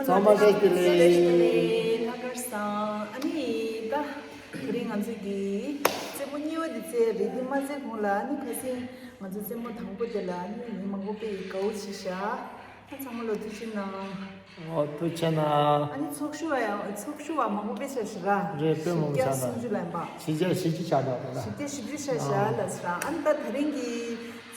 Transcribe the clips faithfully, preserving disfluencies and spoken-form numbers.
ཚང་མ་བཀྲ་ཤིས་བདེ་ལེགས། ལྷག་དཀར་བཟང་། ཨ་ནི་ད་དེ་རིང་ང་ཚོ་གི་རྩེད་མོ་གཉིས་པ་དེ་རྩེ་རེད། དེ་མ་རྩེ་གོང་ལ་ཨ་ནི་ཁ་སང་ང་ཚོ་རྩེད་མོ་དང་པོ་དེ་ལ་ཨ་ནི་མི་མང་པོ་དཔེ་ཡི་དགའ་བོ་བྱས་ཤག་ཨ་ཚང་མ་ལོ་ཐུགས་རྗེ་གནང་། ཨོ་ཐུགས་རྗེ་གནང་། ཨ་ནི་ཚོགས་ཞུགས་པ་ཡང་ཚོགས་ཞུགས་པ་མང་པོ་དཔེ་བྱས་ཤག་ར། རེད། དཔེ་མང་པོ་བྱས་ཤག་བཞི་བཅུ་ལ་ཡིན་པ། བཞི་བརྒྱ་བཞི་བཅུ་བྱས་འདུག་ར། བཞི་བརྒྱ་བཞི་བཅུ་བྱས་ཤག་ལ་ཟེར་ར། ཨ་ནི་ད་དེ་རིང་གི་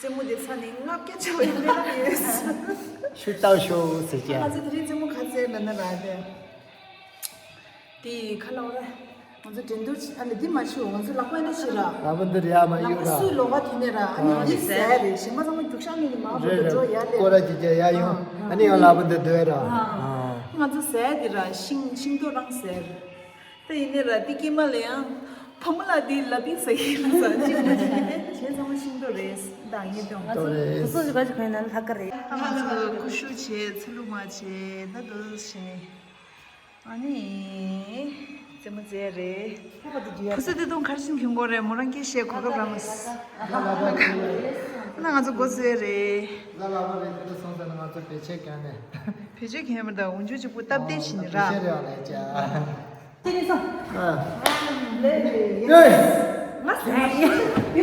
རྩེད་མོ་དེ་ཚར་ནས་ལྔ་བརྒྱ་བྱས་པ་ཡིན་པས་ན་ཡོད། ཤུ་ཏའོ་ཤོ་ཟེར་ཅག་ང་ཚོ་དེ་རིང་རྩེད་མོ་ག་རྩེ་ལབ་ན་ར་དེ། དེ་ཁ་ལོ་ར། ང་ཚོ་འགྲན་བསྡུར་བྱེད་ཨ་ནི་འདི་མ་ཤོད། ང་ཚོ་ལག་པ་འདི་བྱེད་ར། ལག་པ་འདི་རེད་ཡ། མ་ལག་གཡུག་པ་ར། སུས་ལོགས་ཀ་དེ་ནས་ར། ཨ་ནི་འདི་ཟས་རེད། གཞན་པ་ཚང་མ་རྒྱུག་ཤག་ནི་མ་རེད་བུ་རེད། འགྲོ་ཡ་རེད། སྐོར་ར་ཅིག་བྱས་ཡ་ཡོང་། ཨ་ནི་ཡང་ལག་པ་འདི་སྡོད་ར། ང་ཚོ་ཟས་འདི་ར་ཤིང་ཤིང་ཏོག་རང་ཟས་རེད། ད་ཡིན་ནའི་ར་འདི་དཀྱིལ་མ་ལ་ཡང་ཕ་མ་ལ་འདི་ལ་པིང་ཟ་གི་ལ་ཟ་གཅིག་མ་བྱས། གཞན་ཚང་མ་ཤིང་ཏོག་རེད། ད་ངས་སྟོན། ང་ཚོ་བུ་སོ་ཞིག་ག་ཞིག་གོན་ན་ལྷག་དཀར་རེད། ང་ཚོ་ཀུ་ཤུ་བྱས། ཚ་ལུ་མ་བྱས། ད་འདུག་བྱས་ནས། ཨ་ནི། རྩེད་མོ་རྩེ་རེད། ཁུ་སུ་དེ་དུང་གར་ཕྱིན་གྱོན་གོ་རེད། མོ་རང་སྐད་བཤད་གོ་སྐབས་རག་མ་སོང་། ཨ་ན་ང་ཚོ་འགོ་བཙུགས་རེད། ལ་ལ་བ་རེད། དེ་འདྲ་སོང་ཙང་ང་ཚོ་བེད་སྤྱོད་གྱོན་ནས། བེད་སྤྱོད་གྱོན་མི་འདུག་འུ་ཆོ་གཅིག་པུ་སྟབས་བདེ་བྱས་ནས་ར། བེད་སྤྱོད་རེད་བ་ལས་ཅག་དེ་ནས་སོང་། ཨ། ལེ་ལེ། ཡེ། ང་ཟ་ཡེ།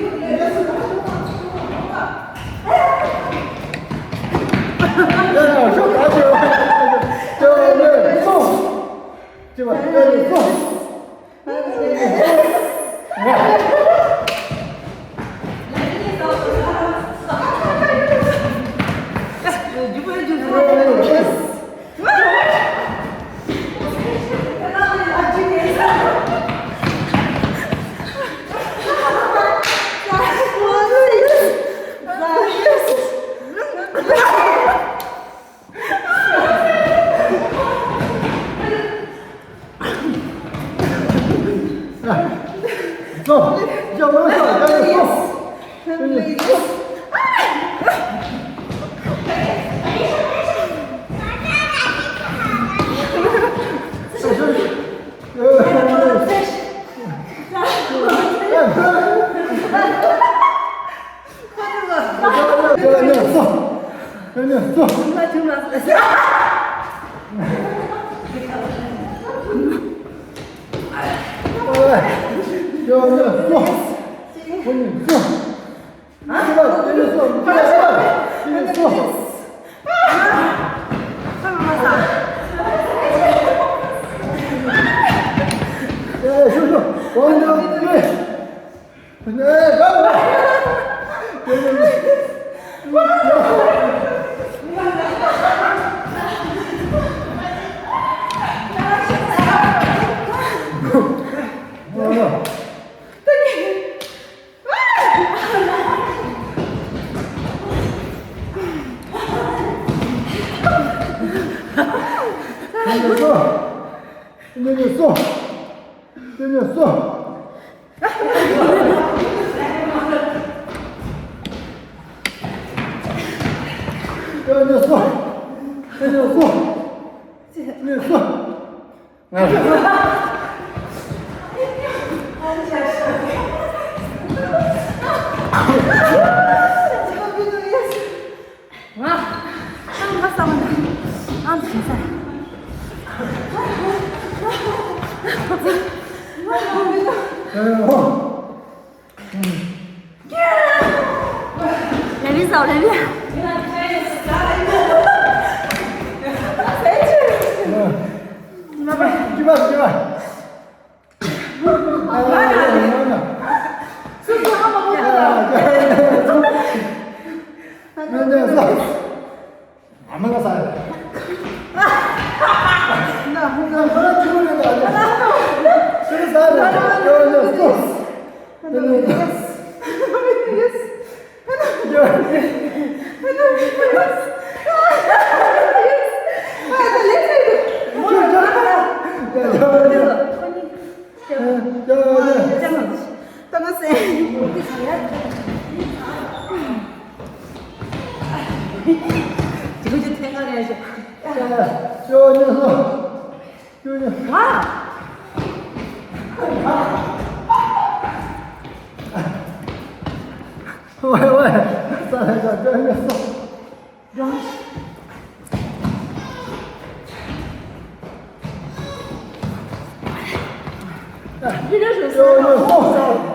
ཡོ་ཉོ་སོ།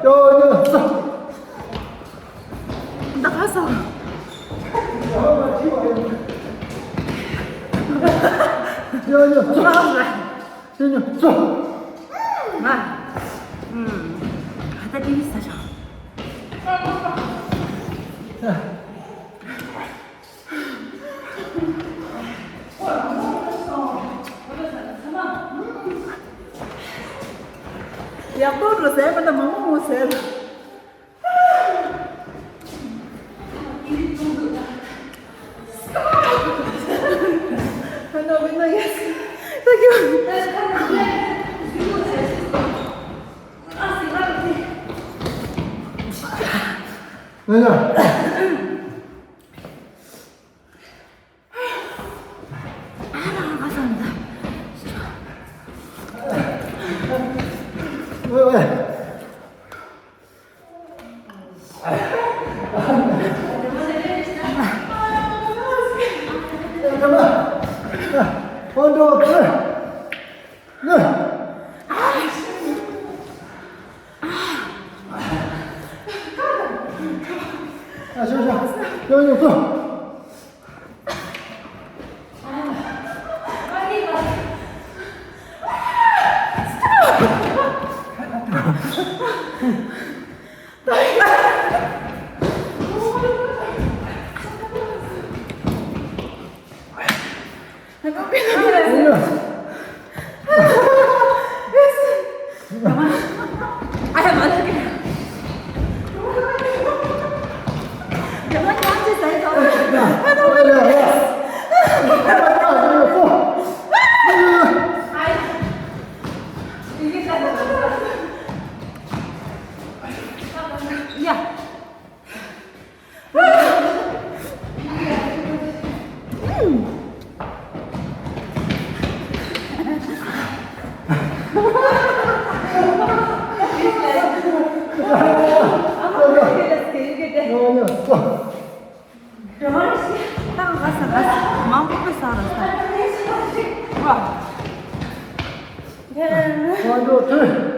ཡོ་ཉོ་སོ། ད་ག་ས། ཡོ་ཉོ་སོ། ཡོ་ཉོ་སོ། ང་། ཨུམ། ད་ཏི་བི་ས་ཆ། ཡག་པོ་འགྲོ་ཟེར་བ་དང་མང་པོ་ངོ་ཟེར། Hello, Vinay, yes. Thank you. Hello. One, two, three.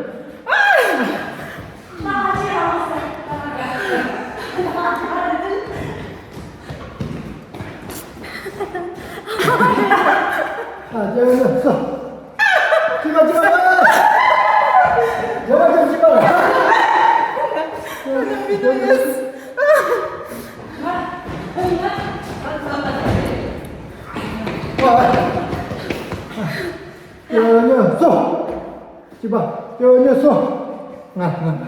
གཅིག་པ། སྐྱོ་ཉོ་སོ། ང་ང་ང་།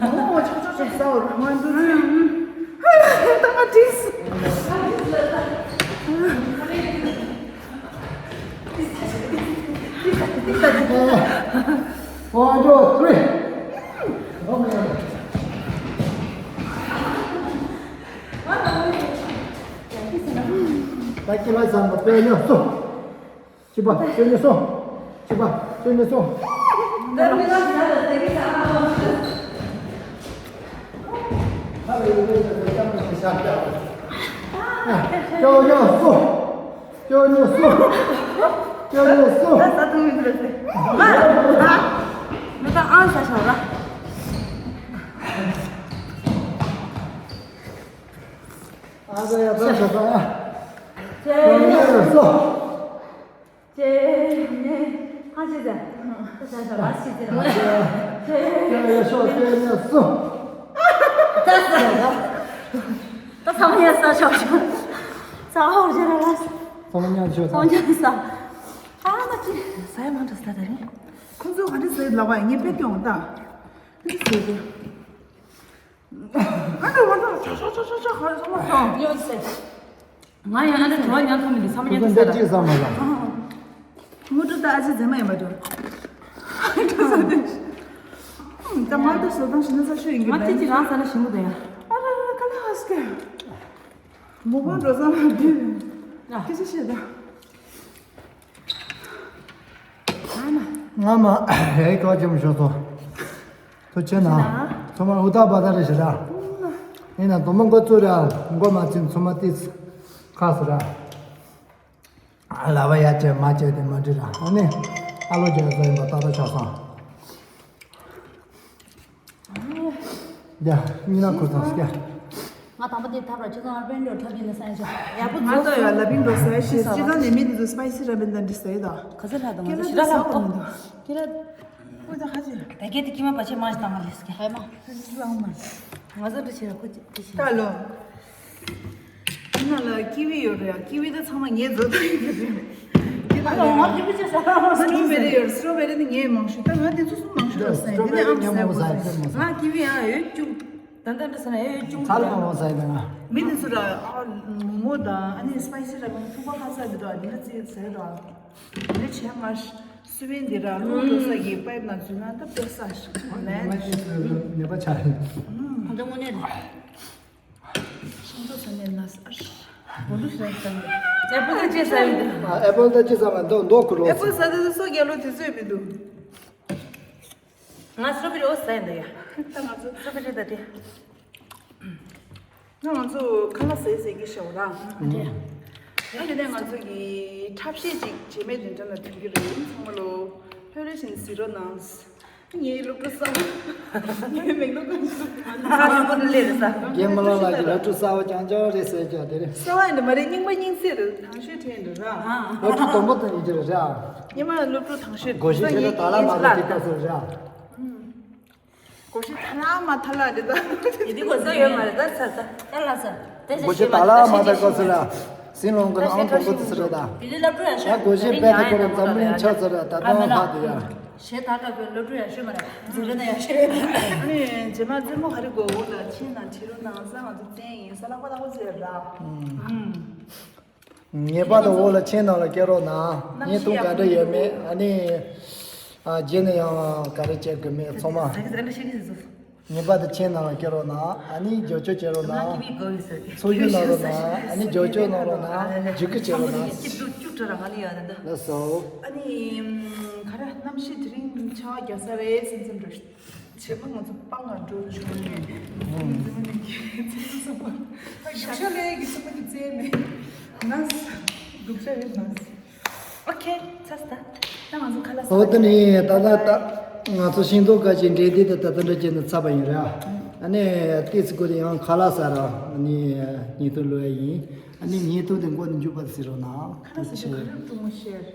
ཨོ། ཨོ། ཆོག་ཆོག་ཆོག་ཟ་འོ། ང་འདུག་ད་ང་དྲིས། One, two, three. ད་ཁྱེད་ལ་བསམ་པ་དཔེ་ཉོ་སོ། གཅིག་པ། སྐྱོ་ཉོ་སོ། གཅིག་པ། སྐྱོ་ཉོ་སོ། སྐྱོ་ཉོ་སོ། སྐྱོ་ཉོ་སོ། སྐྱོ་ཉོ་སོ། ད་ད་དུང་མི་འདུག་ཟེར། མ། ད་མི་ད་ཨང་ས་ཤོག་ར། ཨ་ད་ཡ་ད་ཤོག་ད་ཡ། སྐྱོ་ཉོ་སོ། ཅེ་ནེ་ཧ་ཅི་ཟེར། ད་ཤ་ཤ་ལ་ཤི་ཟེར། ཅེ་ཡ་ཤོ་ཅེ་ནེ་སུ། ད་ས་ཡ་ད་ས་མ་ཡ་ས་ཤོ་ཤོ། ས་ཧོ་ཇེ་ར་ལ་ས། ས་མ་ཉ་ཤོ་ས་མ་ཉ་ས། ཨ་མ་ཅི། ས་ཡ་མ་འདྲ་ས་ད་རིང་། ཁོང་ཚོ་ག་འདྲ་ཟེར་ལ་བ་ངས་དཔེ་སྐྱོང་ད། འདི་ཟེར་གི། ཨ་ནི་ཝ་ད་ཤ་ཤ་ཤ་ཤ་ཤ་ཧ་ས་མ་ས། ཡོད་ཟེར། ང་ཡང་ཨ་འདྲ་བྲོ་བ་ཉར་ཐུབ་མི་འདུག་ས་མ་ཉར་ཐུབ་ས་ད། ཅིག་བསམ་མ་བསམ། མུ་ཏུ་ད་ཨ་ཅེ་ཟེར་མ་ཡིན་པ་འགྲོ། ད་མ་ད་བཟོ་སྟངས་ཞིག་ན་ས་ཤོད་ཡིན་གི་ང་ཏི་ཅི་རང་ས་ན་ཞིམ་པོ་དང་ཡ། ཨ་ར་ར་ཀ་ལ་ཧ་སྐད། མོ་པ་འགྲོ་ས་མ་འདི་སྐད་ཆ་བཤད་ད། ང་མ་ཧེ་ཀོ་ཅམ་ཞོ་ཚོ། ཐུགས་ཆེ་ན། ཚོ་མ་ཨུ་ཏ་བ་ད་རེ་ཞེ་ར། ཡིན་ན་དོ་མོ་མགོ་ཚོ་ར་མགོ་མ་ཚིམ་ཚོ་མ་ཏིས་ཁ་སུ་ར། ལ་བ་ཡ་ཅེ་མ་ཅེ་དེ་མ་འདྲི་ར། ཨ་ནི་ཨ་ལོ་ཅེ་ཟ་ཡིན་པ་ཏག་ཏག་ཆགས་སོང་། ཡ། གཉིས་ན་ཁུར་ཚང་སྐྱ། ང་དང་པོ་དེ་ཐབ་ར་ཅི་ཚང་རྦད་འགྲོ་ཐབ་ཡིན་ན་ས་ཡ་ཆོ་ཡག་པོ་ང་ཚོ་ཡ་ལ་བིང་འགྲོ་ས་ཡ་ཤི་སྤྱི་ཚང་ནས་མི་དེ་ཚོ་སི་པའི་སི་ར་བན་དང་འདྲི་ས་ཡོད་དོ། ག་ཚོད་ལྷག་དང་ང་ཚོ་ཞི་ར་ལྷག་གོ། ཁྱེད་ར། ཁོ་ད་ཁ་ཅི། ད་གེ་དེ་ཀྱི་མ་པ་ཆེ་མ་ཞིག་བཏང་བ་ལས་སྐྱ། ཧེ་མ། ལྷག་མ། ང་ཚོ་འདྲི་ཆེ་ར་ཁོ་ཅི་འདྲི་ཆེ། ད་ལོ། ཡིན་ན་ལ་ཀི་ཝི་ཡོད་རེད་ཡ། ཀི་ཝི་ད་ཚང་མ་ངས་བཟོ་ཐུབ་ཡོད་རེད། ཀི་ཝི་ད་ལ་ང་ཀི་ཝི་ཅི་ཟ་ར། སི་ཊོ་བེ་རི་ཡོད། སི་ཊོ་བེ་རི་ནི་ངས་མང་ཤོས། ད་ང་དེ་ཚོ་སུ་མང་ཤོས་ཟ་ཡིན། དེ་ནས་ཨམ་ཟ་དགོས་ཟ་ཡིན། ང་ཀི་ཝི་ཡང་ཡོད་ཅུང་། ད་ལྟ་འདྲ་ཟ་ན་ཡོད་ཅུང་། ཚ་ལ་མང་ཟ་ཡིན་ད་ང་། མི་དེ་ཚོ་ར་ཨ་མོ་མོ་དང་ཨ་ནི་སི་པའི་སི་ར་མང་ཐུག་པ་ཁ་ཟ་མི་འདུག་ཨ་འདི་འདྲ་ཅིག་ཟ་ཡོད་ར། འདི་འདྲ་བྱས་མ་སུ་བན་འདི་ར་ལུང་འགྲོ་ས་གི་པའིབ་ནང་འཛུལ་ན་ད་དཔེ་ས་ཞིག་ལན། ཉེས་པ་ཆགས་ཡིན། ད་དངོས་གནས་རེད། ཤིང་ཏོག་ཟ་ནས་ན་ས་ཨ་ཤི། ཨེ་པལ་ད་ཅི་ཟ་ཡིན། ཨ་ཨེ་པལ་ད་ཅི་ཟ་མ་འདུག་མདོག་ཁུ་རོ། ཨེ་པལ་ཟ་དུས་སོ་རྒྱལ་ལོ་དུས་ཚོད་མི་འདུག་ང་སི་ཊོ་བེ་རི་འོ་ཟ་ཡིན་ད་ཡ། ད་ང་ཚོ་སི་ཊོ་བེ་རི་ད་དེ། ང་ང་ཚོ་ཁ་ལག་ཟས་ཟས་ཀྱི་ཤོག་ར། ང་དེ་ནས་ང་ཚོ་གི་འཁྲབ་གཞས་ཅིག་རྗེས་མའི་བདུན་ཕྲག་ལ་ཐོན་གྱི་རེད། ཚང་མ་ལོ་ལྷོད་ལྷོད་བཞིན་གཟིགས་རོགས་གནང་། ངའི་སློབ་ཕྲུག་གསར་པ། ངའི་མིང་ལ་གང་ཞིག་ཁ་ཆེན་པོ་འདི་ལས་རེད་ས། རྒན་མོ་ལགས་ཀྱི་སློབ་ཕྲུག་གསར་པ་རྐྱང་རྐྱང་རེད་ཟེར་ཀྱང་དེ་རེད། གསར་པ་ཡིན་ནི་མ་རེད། རྙིང་པ་རྙིང་ཚད་རེད། དང་ཤོས་ཁྲིད་འདྲ་ར། སློབ་ཕྲུག་དང་པོ་དང་ཡིན་གྱི་རེད་ར། ངའི་མ་སློབ་ཕྲུག་དང་ཤོས་སྒོ་ཤེས་ཁྱེད་ལ་ད་ལ་མ་རེད་དེ་ལྟ་ཚུལ་ར། སྒོ་ཤེས་ད་ལ་མ་ད་ལ་རེད་ད། ཡི་དི་གོ་ས་ཡོད་མ་རེད་ད་ཚར་ད། ད་ལ་ས། དེ་སྒོ་ཤེས་ད་ལ་མ་ད་གོ་ས་ར། སྲིན་ལོང་གི་ཨང་དང་པོ་དེ་ཚོ་རེད་ད། དེ་ལ་སློབ་ཕྲུག་ཡང་ཤོད། ད་སྒོ་ཤེས་དཔེ་ད་ཁོ་རང་འཛམ་གླིང་ཆགས་ཚར་ར། ད་ལྟ་ཡང་ཕག་དེ་ཡ། ཞེ་ད་ཀ་གི་སློབ་ཕྲུག་ཡང་ཤོད་མ་རེད། འཛིན་གྲྭ་ན་ཡང་ཤོད། ཨ་ནི་རྗེས་མ་རྩེད་མོ་ག་རེ་དགོས་འོ་ད་ཕྱིན་ན་ཁྲིད་རོགས་གནང་ས། ང་ཚོ་བཙན་ཡིན་ས། ལག་པ་ལག་པ་རྩེ་ར། ངེས་པར་དུ་འོག་ལ་མཆན་ནང་ལ་སྐྱེལ་རོགས་གནང་། བརྙན་ཐུང་ག་འདྲ་ཡོད་མེད། ཨ་ནི། ཨ་རྗེས་ནས་ཡང་ག་རེ་བྱེད་དགོས་མེད་ཚང་མ། ངེས་པར་དུ་མཆན་ནང་ལ་སྐྱེལ་རོགས་གནང་། ཨ་ནི་རྒྱབ་སྐྱོར་བྱེད་རོགས་གནང་། ཚོགས་ཞུགས་གནང་རོགས་གནང་། ཨ་ནི་རྒྱབ་སྐྱོར་གནང་རོགས་གནང་། བརྒྱུད་སྐུལ་བྱེད་རོགས་གནང་། ལགས་སོ། ཨ་ནི་ག་རེ་གནམ་གཤིས་དེ་རིང་ཆར་པ་རྒྱག་ས་རེད་སེམས་སེམས་འགྲོ། བྱེད་པ་ང་ཚོ་སྤང་ང་འགྲོ་བྱུང་ནས། ང་ཚོ་ནས་ཚིག་ཚོ་སོང་བ། ཞག་ཤ་ལས་ཀྱི་སོང་བ་གི་རྩེ་ནས། ན་སྡུག་ཅག་ཡོད་ན། ཨོ་ཁེ། ཚར་སོང་ད། ད་ང་ཚོ་ཁ་ལག་ཟ། འོ་དེ་ནས་ད་ལྟ་ད་ང་ཚོ་ཤིང་ཏོག་ཁ་ཤས་འབྲས་དེ་ད་ད་ད་འདྲ་བྱས་ནས་ཚར་བ་ཡིན་ར། ཨ་ནི་ཏོག་ཙམ་སྒུག་དེ་ཡང་ཁ་ལག་ཟ་ར། ཨ་ནི་བརྙན་ཐུང་བླུག་ཡ་ཡིན། ཨ་ནི་བརྙན་ཐུང་དེ་མགོ་ནས་མཇུག་བར་གཟིགས་རོགས་གནང་། ཁ་ལག་ཟ་ཞིག་ག་རེ་བཏུང་མ་ཤེས།